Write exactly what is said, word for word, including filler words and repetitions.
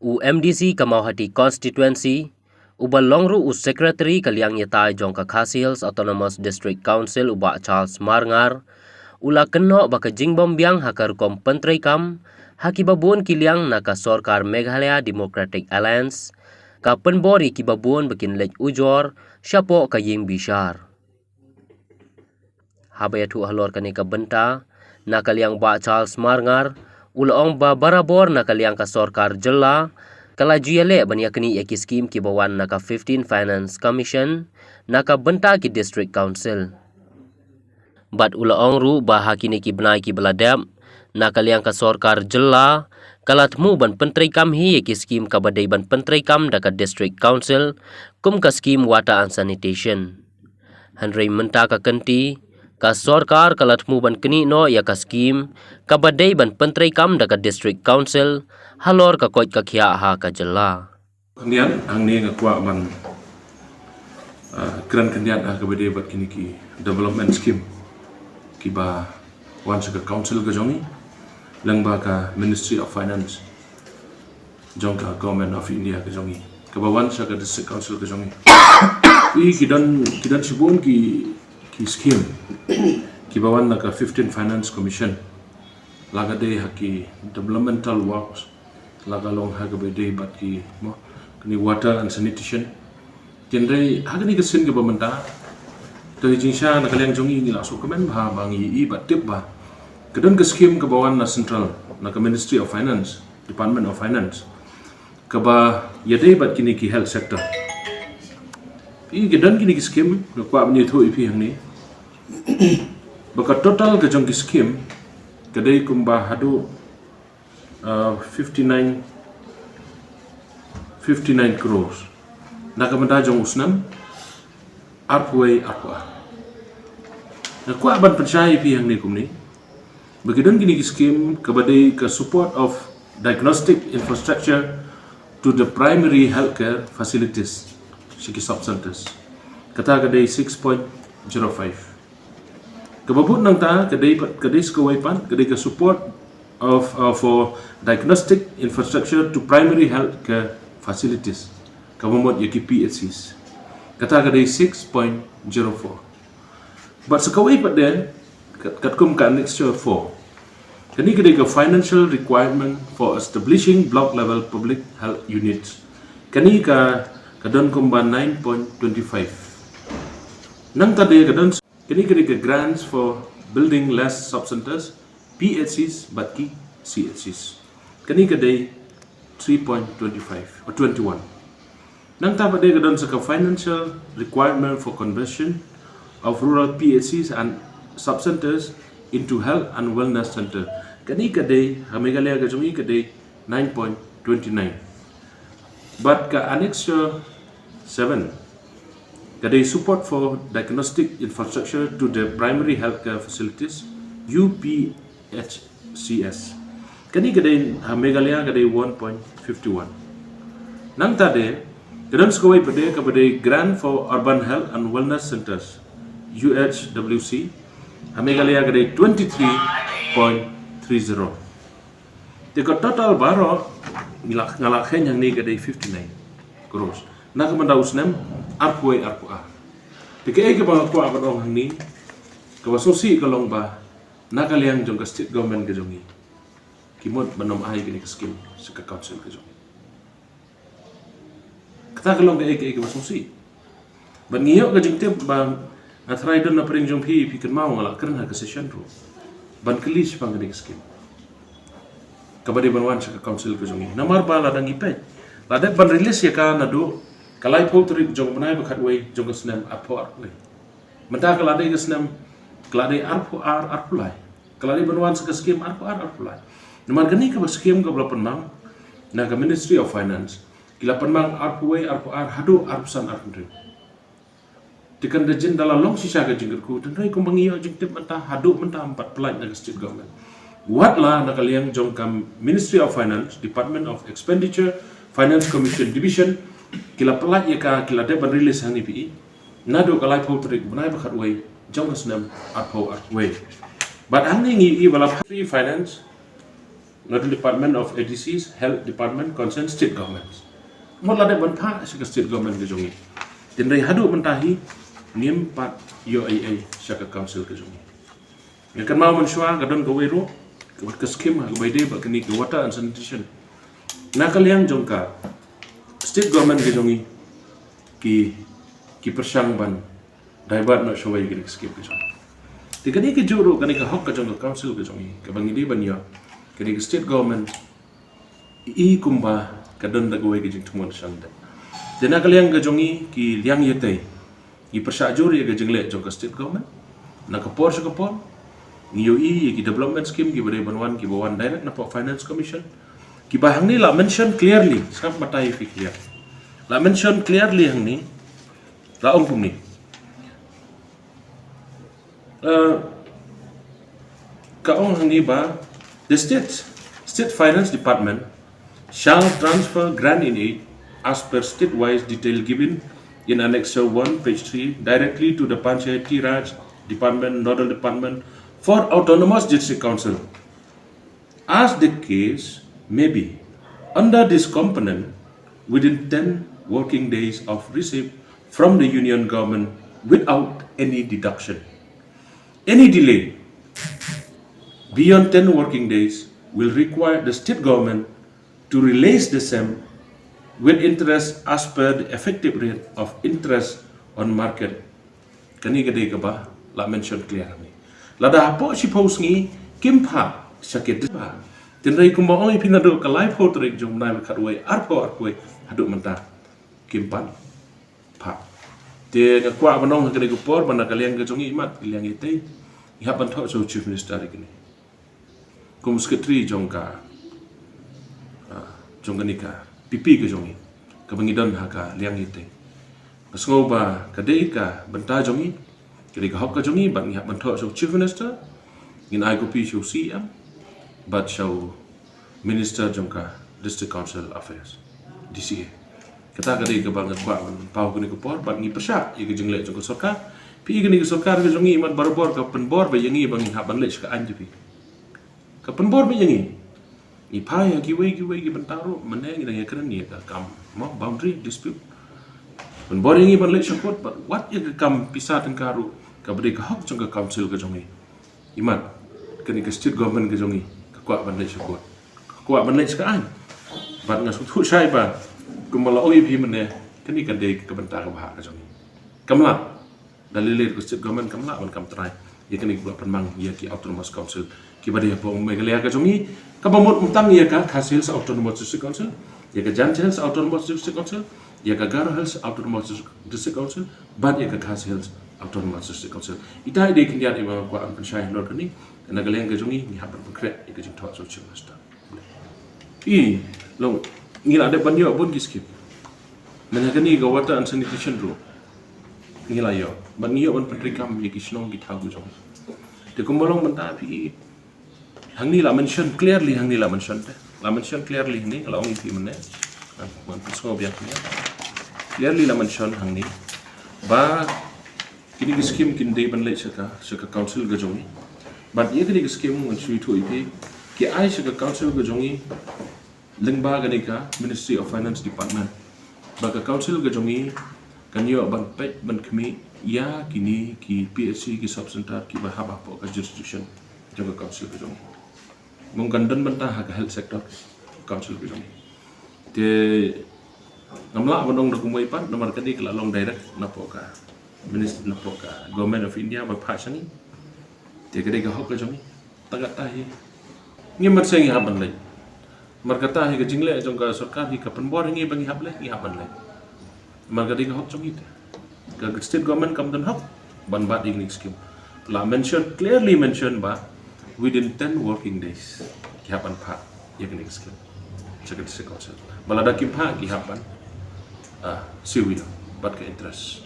U MDC ka Mawhati Constituency, uba long ruh u Secretary ka liang ïatai jong ka Khasi Hills Autonomous District Council, u Bah Charles Marngar, u la kynnoh ba ka jingbym biang ha ka rukom pyntreikam ha kiba bun ki liang na ka sorkar Meghalaya Democratic Alliance ka pynbor ïa kiba bun ba kin leit ujor shapoh ka ïing bishar. Haba ïathuh halor kane ka bynta, na ka liang Bah Charles Marngar u la ong ba barabor na ka liang ka sorkar jylla ka la ju ïaleh ban ïaknieh ïa ki skim kiba wan na ka fifteen Finance Commission na ka bynta ki District Council. Bad u la ong ruh ba ha kine ki bnai kiba la dep, na ka liang ka sorkar jylla ka la thmu ban pyntreikam hi ïa ki skim kaba dei ban pyntreikam da ka District Council, kum ka skim Water and Sanitation. Hynrei mynta ka kynti, ka sorkar ka la thmu ban knieh noh ïa ka skim kaba dei ban pyntreikam da ka District Council halor ka koit ka khiah ha ka jylla. Khyndiat, hangne nga kwah ban, ah, kren khyndiat ha kaba dei bad kine ki development scheme kiba wan sha ka council ka jong ngi, lyngba ka Ministry of Finance jong ka Government of India ka jong ngi, kaba wan sha ka District Council ka jong ngi. Phi, ki don, ki don shibun ki, ki scheme kiba wan na ka fifteen Finance Commission, la ka dei ha ki developmental works, la ka long ha kaba dei bad ki, mo, kane water and sanitation. Hynrei ha kane ka sien kaba mynta, to, i jingshisha na ka liang jong ngi ngi la sngewkmen bha ba ngi ïohi bad tip ba ka don ka skim kaba wan na central, na ka Ministry of Finance, Department of Finance, kaba ïadei bad kine ki health sector. Phi, ki don kine ki skim, nga kwah ban ïathuh ïa phi hangne ba ka total ka jong ki skim ka dei kumba haduh, uh, fifty-nine, fifty-nine crores na ka bynta jong u snem arphew wei arphew ar. Nga kwah ban pynshai ïa phi hangne kumne ba ki don kine ki skim kaba dei ka support of diagnostic infrastructure to the primary healthcare facilities, sha ki sub centers. Kata ka dei six point zero five. Kaba bud nangta ka dei pat, ka dei sa kawei pat, ka dei ka support of, uh, for diagnostic infrastructure to primary healthcare facilities, kaba mut ïa ki P H Cs. Kata ka dei six point zero four. Bad sa kawei pat de, kat-, katkum ka Annexure four, kane ka dei ka financial requirement for establishing block level public health units. Kane ka, ka don kumba nine point twenty-five. Nangta de ka don, kane ka dei ka grants for building less sub centers, P H Cs bad ki C H Cs. Kane ka dei three point twenty-five or twenty-one. Nangta pat de ka don sa ka financial requirement for conversion of rural P H Cs and sub centers into health and wellness center. Kane ka dei, ha Meghalaya ka jong ngi ka dei nine point twenty-nine. Bad ka Annexure seven, ka dei support for diagnostic infrastructure to the primary healthcare facilities, U P H Cs. Kane ka dei, ha Meghalaya ka dei one point fifty-one. Nangta de ka don sa kawei pat de kaba dei grant for urban health and wellness centers, U H W C. Ha Meghalaya ka dei twenty-three point three zero. Te ka total baroh, nga la, nga la kheiñ hangne ka dei fifty-nine crores na ka bynta u snem arphew wei arphew ar. Te kaei kaba nga kwah ban ong hangne, kaba sngewsih ka long ba na ka liang jong ka state government ka jong ngi, ki mut ban ym ai kane ka skim sha ka council ka jong ngi. Kata ka long kaei kaei kaba sngewsih. Bad ngi ïoh ka jingtip ba nga tharai don na pdeng jong phi, phi kynmaw nga la kren ha ka session ruh ban kylli shaphang kane ka skim kaba dei ban wan sha ka council ka jong ngi. Namar ba lada ngi peit, la dep ban release ïa ka naduh ka laiphew tarik jong u bnai ba khatwei jong ka snem arphew arphew wei. Mynta ka la dei ka snem, ka la dei arphew ar arphew lai. Ka la dei ban wan sa ka skim arphew ar arphew lai. Namar kane kaba skim kaba la pynmang na ka Ministry of Finance, ki la pynmang arphew wei arphew ar haduh arphew san arphew hynriew. Te kan da jin da la long shisha ka jingkyrkhu, hynrei kumba ngi ïoh jingtip mynta, haduh mynta ym pat pynlait na ka state government. Wat la na ka liang jong ka Ministry of Finance, Department of Expenditure, Finance Commission Division, ki la pynlait ïa ka, ki la dep ban release hangne phi i naduh ka laiphew tarik bnai ba khatwei jong ka snem arphew arphew wei. Bad hangne ngi i ba la Ministry Finance, Nodal Department of A D Cs, Health Department, concerned state governments. Mut la dep ban phah sha ka state government ka jong ngi. Tynrai haduh mynta hi ngim pat ïoh ei ei sha ka council ka jong ngi. Nga kynmaw mynshuwa ka don kawei ruh ka, ka scheme ha kaba ïadei bad kane ka water and sanitation. Na ka liang jong ka state government ka jong ngi ki, ki pyrshang ban divert noh shawei kane ka scheme ka jong ngi. Te kane ka juh ruh kane ka hok ka jong ka council ka jong ngi kaba ngi dei ban ïoh, kane ka state government i kumba ka don da kawei ka jingthmu shang de. Te na ka liang ka jong ngi ki liang ïatei, ngi pyrshah jur ïa ka jingleh jong ka state government. Na ka por sha ka por ngi ïohi ïa ki development scheme kiba dei ban wan, kiba wan direct na pok Finance Commission, kiba hangne la mention clearly, sngap batai phi clear. La mention clearly hangne, la ong kumne. Uh, ka ong hangne ba, the state, state finance department shall transfer grant in aid as per state-wise detail given in Annex one, page three, directly to the Panchayati Raj Department, Nodal Department for Autonomous District Council, as the case may be, under this component within ten working days of receipt from the Union Government without any deduction. Any delay beyond ten working days will require the state government to release the same with interest as per the effective rate of interest on market. Kane ka dei kaba la mention clear ni. Lada hapoh shiphew sngi kim phah sha ki dis ba. Tynrai kumba ong ïa phi naduh ka laiphew tarik jong u bnai ba khatwei, arphew arphew haduh mynta kim pat phah. Te nga kwah ban ong ha kane ka por ba na ka liang ka jong ngi, imat ka liang ïatei, ngi hap ban thoh sha u Chief Minister ïa kane. Kum u Secretary jong ka, ah, jong kane ka P P ka jong ngi, kaba ngi don ha ka liang ïatei, nga sngew ba ka dei ka bynta jong ngi, ka dei ka hok ka jong ngi, bad ngi hap ban thoh sha u Chief Minister, ngin ai copy sha u C M bad sha u Minister jong ka District Council Affairs, D C A. Kata ka dei kaba nga kwah ban paw kane ka por, bad ngi pyrshah ïa ka jingleh jong ka sorkar. Phi ïa kane ka sorkar ka jong ngi, imat barabor ka pynbor beit ïa ngi ba ngi hap ban leit sha ka aiñ, te phi, ka pynbor beit ïa ngi. Ngi phai ha kiwei kiwei ki bynta ruh mynne ngi dang ïakren ïa ka kam, mo, boundary dispute. Pynbor ïa ngi ban leit sha court, bad wat ïa ka kam pisa tyngka ruh kaba dei ka hok jong ka council ka jong ngi. Imat kane ka state government ka jong ngi ka kwah ban leit sha court, ka kwah ban leit sha ka aiñ. Bad nga sngewthuh shai ba kumba la ong ïa phi mynne, kane ka dei ka bynta kaba hok ka jong ngi. Kam lah, da lei lei ka state government kam lah ban kam trai ïa kane kaba pynmang ïa ki autonomous council kiba dei hapoh Meghalaya ka jong ngi, kaba mut ym tang ïa ka Khasi Hills Autonomous District Council, ïa ka Jaintia Hills Autonomous District Council, ïa ka Garo Hills Autonomous District Council, bad ïa ka Khasi Hills Autonomous District Council. Ita i dei khyndiat iba nga kwah ban pynshai halor kane. Na ka liang ka jong ngi, ngi hap ban pynkhreh ïa ka jingthoh sha u Chief Minister. I, long, ngi la dep ban ïoh bun ki scheme. Mynta kane ka water and sanitation ruh ngi la ïoh, bad ngi ïoh ban pyntreikam ïa ki shnong ki thaw ki jong ngi. Te kumba long mynta phi, hangne la mention clearly, hangne la mention te, la mention clearly hangne, la ong ïa phi mynne. Ngan, ngan pynsngew biang hangne. Clearly la mention hangne ba kine ki scheme kin dei ban leit sha ka, sha ka council ka jong ngi. Bad ïa kine ki scheme ngan shu ïathuh ïa phi, ki ai sha ka council ka jong ngi lyngba kane ka Ministry of Finance Department. Ba ka council ka jong ngi kan ïoh ban peit ban khmih ïa kine ki P H C, ki sub center kiba hap hapoh ka jurisdiction jong ka council ka jong ngi. Mong kan don bynta ha ka health sector council ka jong ngi. Te ngam lah ban ong da kumwei pat, namar kane ka la long direct napoh ka Minister, napoh ka Government of India ba phah sha ngi. Te ka dei ka hok ka jong ngi. Tang kata hi ngim ban seng, ngi hap ban leit. Namar kata hi ka jingleh jong ka sorkar hi ka pynbor ïa ngi ba ngi hap leit, ngi hap ban leit. Namar ka dei ka hok jong ngi te. Ka state government kam don hok ban bat ïa kine ki scheme. La mention, clearly mention ba within ten working days ki hap ban phah ïa kine ki scheme sha ka district council. Ba lada kim phah ki hap ban, ah, siew ïa bad ka interest.